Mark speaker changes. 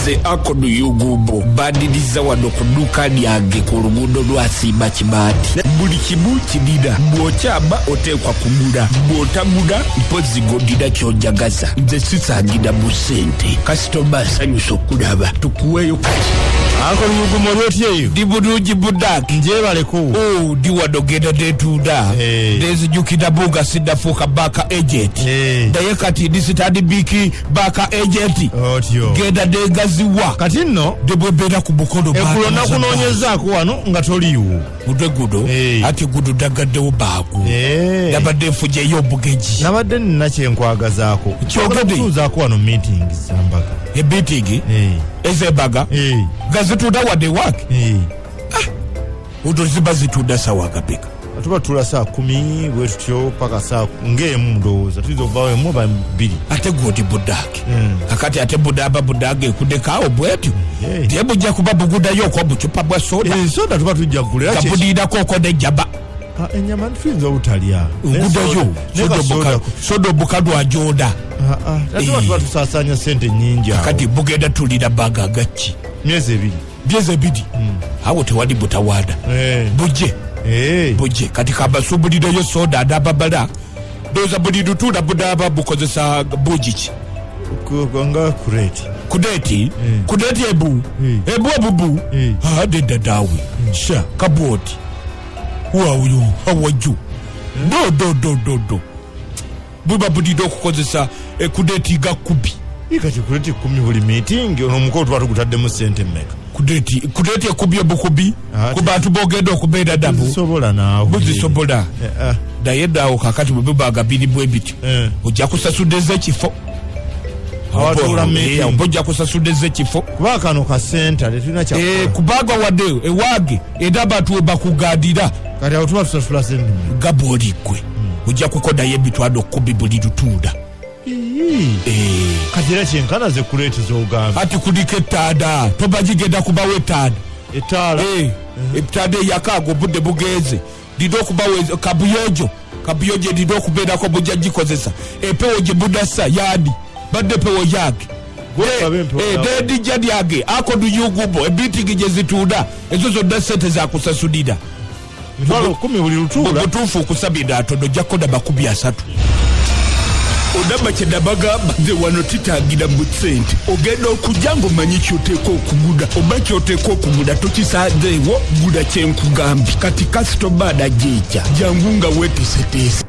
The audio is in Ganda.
Speaker 1: Nze Akodu Yugubo badiriza wano ku dduuka lyange ku luguudo lwa Simba Kibaati. Buli kimu kirina, bw'okyama oteekwa kugula, bw'otagula mpozzi g'odira ky'ojagaza. Nze sisangira mu ssente, kasitoma asanyusa okulaba. Tukuweeyo kati.
Speaker 2: Anko Luyugumo, oli otya eyo?
Speaker 1: Ndi bulungi budaki.
Speaker 2: Njebaleko.
Speaker 1: Oh, ndi wano genda netuuda nenzijukira bunga sinnafuuka bank agent, naye kati ndi Stanbic bank agent.
Speaker 2: Otyo.
Speaker 1: Genda nengaziwa.
Speaker 2: Kati nno
Speaker 1: ne bwembeera ku mukono
Speaker 2: eggulo
Speaker 1: banka
Speaker 2: nakunoonyezaako wano nga toliiwo.
Speaker 1: Mutwe guno ati guno nagaddewo baagu, nabadde nfunyeyo obugenyi.
Speaker 2: Nabadde nina kyenkwagazaako.
Speaker 1: Kyogedde.
Speaker 2: Kutuuzaako wano meeting zambaga.
Speaker 1: Emeeting ez'embaga nga zitunda wadde wake? Uto ziba zitunda sawa gapeka?
Speaker 2: Tuba tula saa 10 bwe tutyo paka saa ng'emu, ndowooza tuyinza okuvaawo emu oba 2.
Speaker 1: Ate gwoti budaake kakati ate budaaba budaage ekudekaawo bwetyo, naye bujja kuba bugudayo okwo bucupa bwa soda.
Speaker 2: Soda tuba tujja kugula era
Speaker 1: nga budiirako okwo nejjaba.
Speaker 2: Ah, ennyama tuyinza obutalya.
Speaker 1: Ngudayo
Speaker 2: soda.
Speaker 1: Soda obukalu ajoda.
Speaker 2: Ate tuba tusaasaanya sente nnyingi awo.
Speaker 1: Kati bugenda tulira baga gaki?
Speaker 2: Myezi 2.
Speaker 1: Myezi 2, awo tewali butawaana. Bujje. Bujje kati kabasuubulireyo soda anababala, ndowooza buli lutuula bunaaba bukozesa bugiki?
Speaker 2: Nga crate.
Speaker 1: Kudeti kudeti ebu ebu ebubu adedda daawe sha kabwoti wawuyo awaju do do do do do buba budidde okukozesa kudeti ga kubi.
Speaker 2: Ii, kati crate 10 buli meeting, ono omukolo tuba tugutaddemu sente mmeka?
Speaker 1: Kudeti kudeti ekubi obukubi ku bantu bogenda okubeera nabo.
Speaker 2: Buzisobola naawe.
Speaker 1: Buzisobola.
Speaker 2: Ah.
Speaker 1: Naye naawo kakati bwe bubaga biri bwe bityo, ojja kusasudeza ekifo.
Speaker 2: Awatuula meeting.
Speaker 1: Oba ojja kusasudeza ekifo.
Speaker 2: Kuba kano ka senta tetulina kyakukola.
Speaker 1: Kubanga wadde ewange era abantu we bakugadira.
Speaker 2: Kati awo tuba tusasula sente mmeka?
Speaker 1: Nga bw'oliggwe ojja kukodayo emitwalo 10 buli lutuula.
Speaker 2: Ii. Kati era kyenkana ze crate z'ogambye.
Speaker 1: Ati kuliko ettaada, tobagigenda kubawo ettaada.
Speaker 2: Ettaala?
Speaker 1: Ettaada eyakaaga obudde bugenze, lina okubawo kabuyojo, kabuyojo erina okubeerako, bujja gikozesa. Empewo gye budasa yaani badde empewo yange.
Speaker 2: Gwosaba empewo yawe.
Speaker 1: Nedijja lyange akoduyugubo emeeting gye zituula, ezo zonna sente zakusasulira.
Speaker 2: 100,000 buli lutuula.
Speaker 1: Butuufu okusabira atono, ojja kukoda 30. Odaba kye nabagamba, nze wano titangira mu ssente. Ogenda okujja ng'omanyi kyoteeka okugula, oba kyoteeka okugula tokisanzeewo, gula kyenkugambye. Kati kasitoma anajjeeja, jangu nga weeteeseteese.